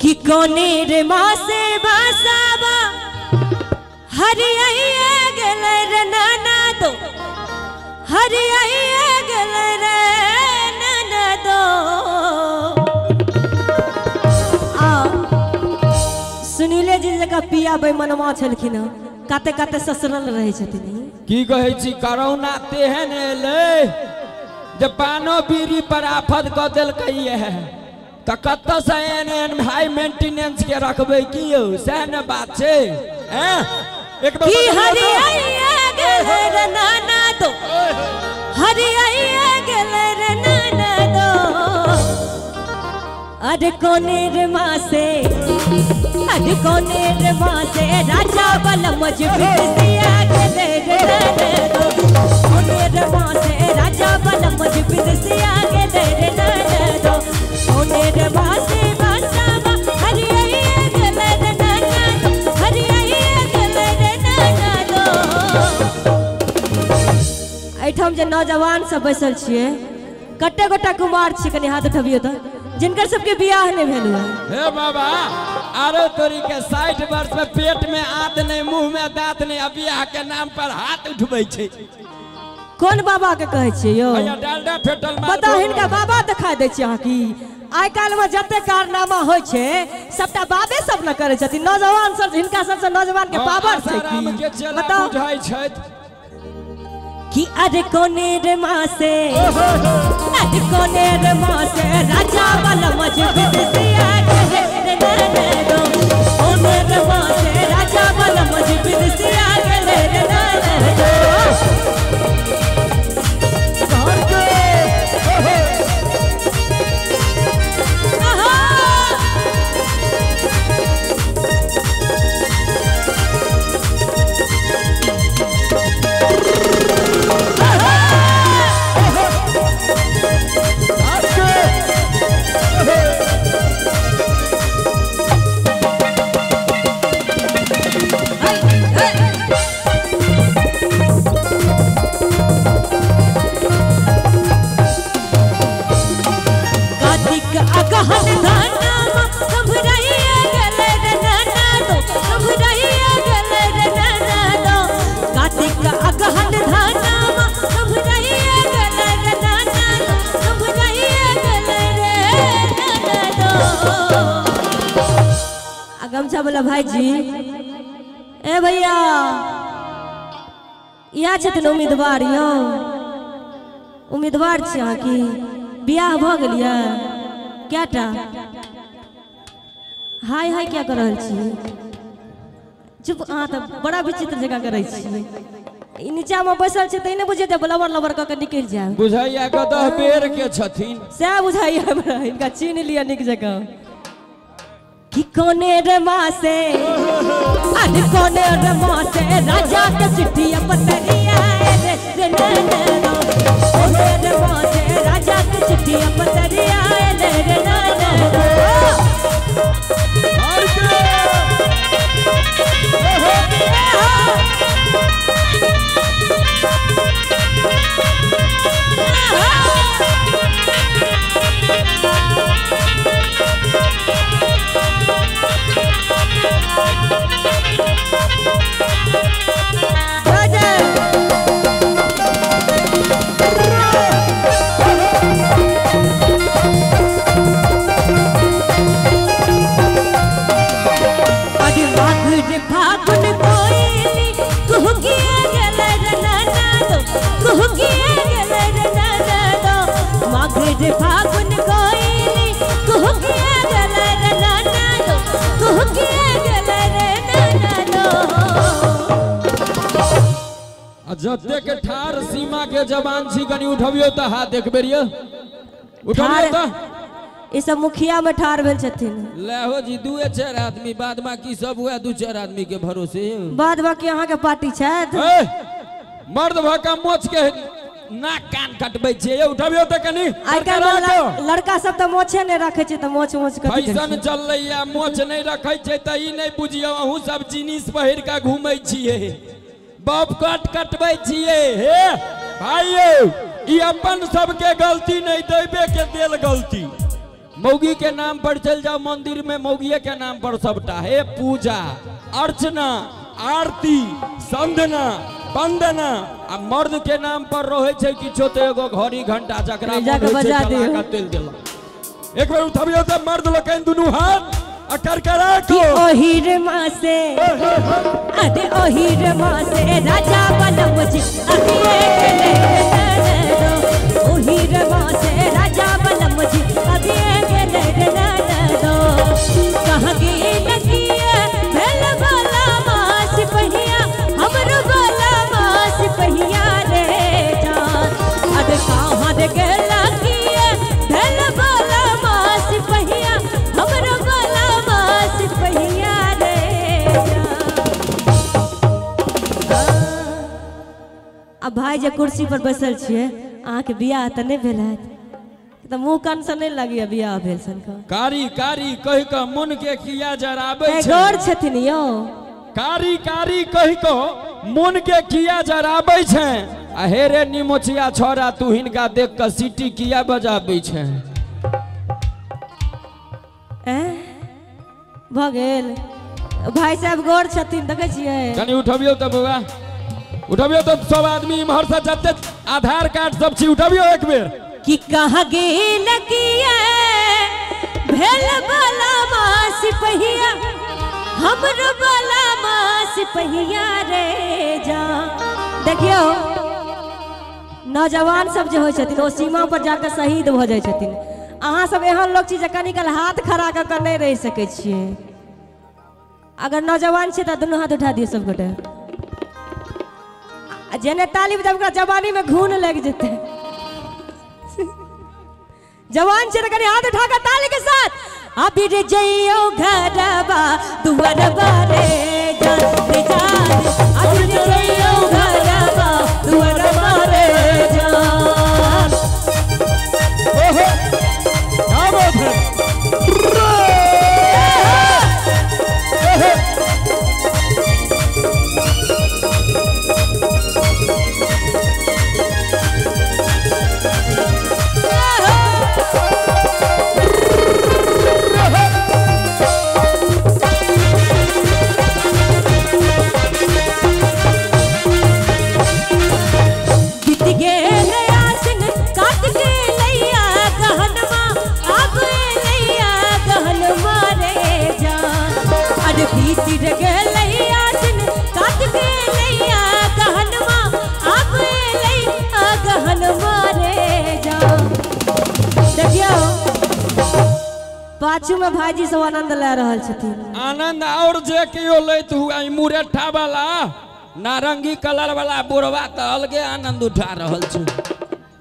कि कोने रे माँ से बासाबा हरियाइए गेलै रे नाना दो, हरियाइए गेलै रे नाना दो। आ सुनीले जी जकाँ पिया बेमनमा छलखिन हँ, काते काते ससरल रहै छथिन। की कहै छी, करोना तेहन एलै जे पानो बीड़ी पर आफत कऽ देलकै है, तऽ कतऽसँ एहन एहन हाई मेंटेनेंस के रखबै की यौ, सएह ने बात छै। एक की हरियाइए गेलै रे नाना दो, हरियाइए गेलै रे नाना दो। अरे कोने रे माँ से, अरे कोने रे माँ से राजा वाला मजबूतिया गेलै रे नाना दो। कोने रे माँ से राजा वाला मजबूतिया गेलै रे नाना दो। कोने रे माँ से बासाबा हरियाइए गेलै रे नाना दो, हरियाइए गेलै रे नाना दो। एहिठाम जे नौजवान सब बैसल छियै, कते गोटा कुमार छियै, कनि हाथ उठबियौ तऽ, जिनकर सबके बियाह नहि भेल हुए। हे बाबा, आरो तोरी के 60 वर्ष में पेट में आंत नहीं, मुंह में दांत नहीं, आ बियाह के नाम पर हाथ उठबै छै। कोन बाबा के कहै छियै यौ? डालडा फेटल मार। बताउ, हिनका बाबा देखा दै छियै अहाँ की? आइ काल्हि में जते कारनामा होइ छै सबटा बाबे सब ने करै छथिन। नौजवान सब, हिनका सबसे नौजवान के पावर छै की बताउ? कि अरे कोने रे माँ से, अरे कोने रे माँ से राजा वाला मजबूतिया गेलै रे नाना दो। कोने रे माँ से राजा वाला मजबूतिया गेलै रे नाना दो। गमछा बोला भाई जी, ए भैया इएह छथिन उम्मीदवार यौ, उम्मीदवार छी अहाँ की? बियाह भऽ गेल यऽ? कएटा? हाय हाय क्या कऽ रहल छी? चुप, अहाँ तऽ बड़ा विचित्र जकाँ करै छी। ई नीचाँमे बैसल छै तऽ ई नहि बुझै जे लबर लबर कऽ के निकलि जायब। बुझाइया कतऽ बेर के छथिन, सएह बुझाइया हमरा। हिनका चिन्ह लिअ नीक जकाँ। कि कोने रे माँ से, अरे कोने रे माँ से राजा के चिट्ठी पतरिया रे रे नाना दो। कोने रे माँ से राजा के चिट्ठी पतरिया रे रे नाना दो। फागुन कोइली कुहकिया गेलै रे नाना दो, कुहकिया गेलै रे नाना दो। आ जतेक ठार सीमा के जवान छी कनि उठबियौ तऽ हाथ एक बेर यौ, उठबियौ तऽ। ई सब मुखिया में ठार भेल छथिन। ले हो जी, 2-4 आदमी, बाद बाकी सब हुआ 2-4 आदमी के भरोसे। बाद बाकी अहाँ के पार्टी छथि। मर्द भऽ के मोछ के नाक कान कटबै छियै, उठबियौ तऽ कनि। आइ काल्हि लड़का सब तऽ मोछे नहि रखै छै, तऽ मोछ मोछ कथी फैशन चललैया, मोछ नहि रखै छै तऽ ई नहि बुझियौ अहूँ सब जीनिस पहिर कऽ घूमै छियै, बॉब कट कटबै छियै। हे भाई यौ, ई अपन सबके गलती नहीं, दैबे के देल गलती। मौगी के नाम पर चल जाओ मंदिर में, मौगिए के नाम पर सबटा हे पूजा अर्चना आरती संदना वंदना। आ मर्द के नाम पर रहे छै किछो तो एगो घड़ी घंटा जकरा बजा दियो तेल देलक। एक बार उठबियो त मर्द लोकनि दुनू हाथ आ करकरा को ओही रे मां से, अरे ओही रे मां से राजा बलम जी अभी के ले दो। ओही रे मां से राजा बलम जी अभी के ले दो। कहां गेल किया भेल वाला मां सिपहिया, हमरो वाला मां सिपहिया रे जान। अरे कहां गेल किया भेल वाला मां सिपहिया, हमरो वाला मां सिपहिया रे जान। अब भाई जे कुर्सी पर बैसल छियै, अहाँके बियाह तऽ नहि भेल हैत तऽ मुँह कान से नहि लागिया बियाह भेल सन का। कारी कारी कहि कऽ मन के किया जराबै छै, गौर छथिन यौ। कारी कारी कहि कऽ मन के किया जराबै छै, आ हे रे निमोचिया छोरा तू हिनका देख कऽ सीटी किया बजाबै छै। भऽ गेल भाई साहब गौर छथिन देखै छियै। कनि उठबियौ तऽ बौआ, उठबियौ तऽ सब आदमी इम्हर से जते आधार कार्ड सब छी उठबियौ एक बेर। कि कहाँ गेल किया भेल वाला मां सिपहिया, हमरो वाला मां सिपहिया रे जान। देखियौ नौजवान सब जे होइ छथिन ओ सीमा पर जाकर शहीद भऽ जाइ छथिन। अहाँ सब एहन लोक छी जे कनिकाल हाथ खड़ा कऽ कऽ नहि रहि सकै छियै। अगर नौजवान छियै तऽ दुनू हाथ उठा दियौ सबगोटे। जेने ताली बजाबै ओकरा जवानी में घून लागि जेतै। जवान छै तऽ कनि हाथ उठा कऽ ताली के साथ अबीर जइयो घरबा दुअरबा रे जान रे जान, अबीर जइयो घरबा दुअरबा रे जान। ओहो क्या बात है। पाछू में भाईजी सब आनंद ले रहल छथिन। आनंद और जे केओ लैत हुआ मुरेठा वाला नारंगी कलर वाला बुढ़वा तऽ अलगे आनंद उठा रहल छै।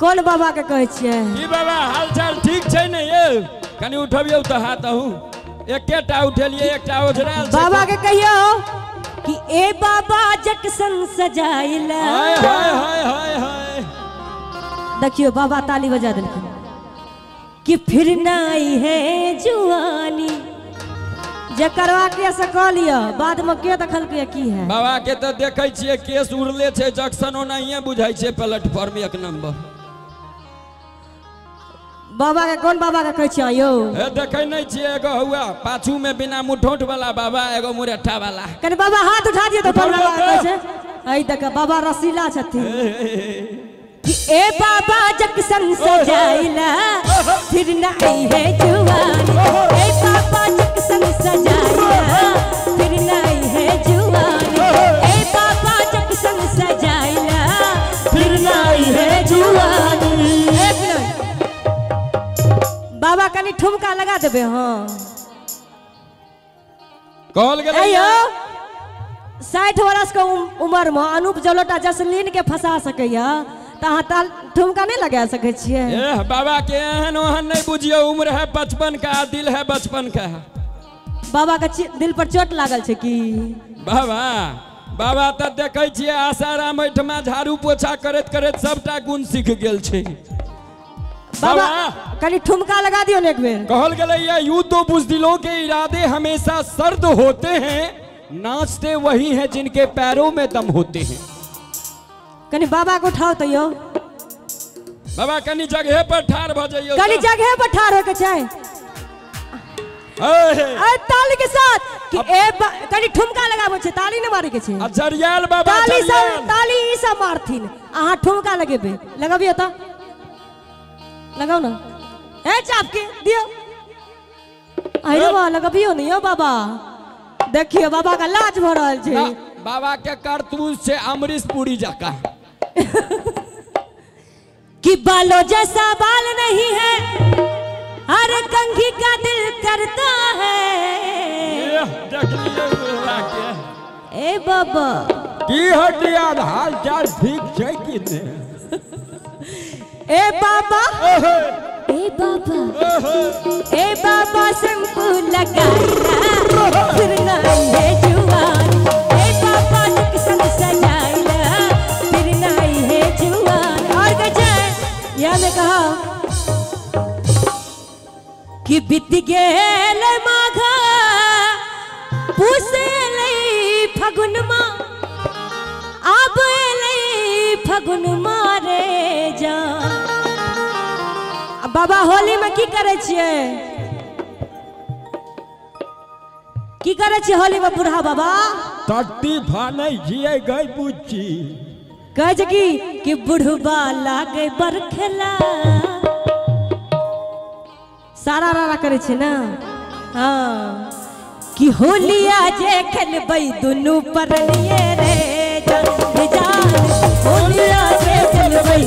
कोन बाबा के कहै छियै? की बाबा हालचाल ठीक छै ने ये? कनि उठबियौ तऽ हाथ अहूँ। एकेटा उठेलियै एकटा ओझरायल छै। बाबा के कहियौ कि ए बाबा जक्सन सजाइला। हाय हाय हाय हाय हाय। देखियौ बाबा ताली बजा देलखिन कि फिर नाई है जुआनी। जे करवा के से कह लिअ, बाद में के देखलकै की है। बाबा के तऽ देखै छियै केस उड़ले छै जक्सन ओनाहिये बुझाइ छै प्लेटफॉर्म एक नंबर। बाबा के कोन बाबा के कहै छियै यौ? हे देखै नहि छियै एगो हुआ पाछू में बिना मुठोट वाला बाबा एगो मुरेठा वाला। कनि बाबा हाथ उठा दियौ तऽ कोन बाबा के कहै छै? एहि देख बाबा रसीला छथिन। कि ए बाबा जक्सन सजाइला फिर नाई है जुआनी। ए बाबा जक्सन सजाइला फिर नाई है जुआनी। ए बाबा जक्सन सजाइला फिर नाई है जुआनी। बाबा कनि ठुमका लगा देबे। हाँ कहल गेलै यौ 60 वर्ष के उम्र में अनूप जलोटा जसलीन के फंसा सकैया तऽ अहाँ ताल ठुमका नहीं लगा सकै छियै। एह बाबा के एहन ओहन नहीं बुझियौ, उम्र है 55 का, दिल है बचपन का। बाबा के दिल पर चोट लागल छै की? बाबा बाबा तऽ देखै छियै आसाराम एहिठमा झाड़ू पोछा करैत करैत सबटा गुण सीख गेल छै। बाबा कनि ठुमका लगा दियौ ने एक बेर। कहल गेलै यूं तो बुजदिलों के इरादे हमेशा सर्द होते हैं, नाचते वही हैं जिनके पैरों में दम होते हैं। कनि बाबा के उठाओ तो यौ। बाबा कनि जगह पर ठाढ़ भ जइयौ। कनि जगह पर ठाढ़ होके छै। ए ताली के साथ कि ए कनी ठुमका लगाबो छे, ताली न मारे के छे। झरियाल बाबा ताली सब ताली ई सब मारथिन, अहाँ ठुमका लगेबे। लगाबियो त लगाओ ना, ए चाप के दियो। अरे बा लगाबियो नहीं हो बाबा, देखियो बाबा का लाज भ रहल छे। बाबा के करतूत से अमरीश पुरी जका कि बालों जैसा बाल नहीं है, हर कंघी का दिल करता है। देख लिये बुढ़वा के। ए बाबा की हटिया हाल चाल ठीक छै कि ने? ए बाबा, ए बाबा, ए बाबा शैम्पू लगाइला फिर नहीं है जुआन। ए बाबा नुकसान सजाइला फिर नहीं है जुआन। और गजब यह मैं कहा कि बीत गेल माघा पूस एलै फगुन मा, आब एलै फगुन मारे जा। बाबा होली में की करे छियै? की करे छियै होली में बूढ़ा बाबा? टट्टी फानै छियै गै बुच्ची। कहै छै कि बुढ़बा लागे बरखेला, सारा रारा करे छै ना। हाँ कि होलिया जे खेलबै दुनू परनिये रे जान जान, होलिया जे खेलबै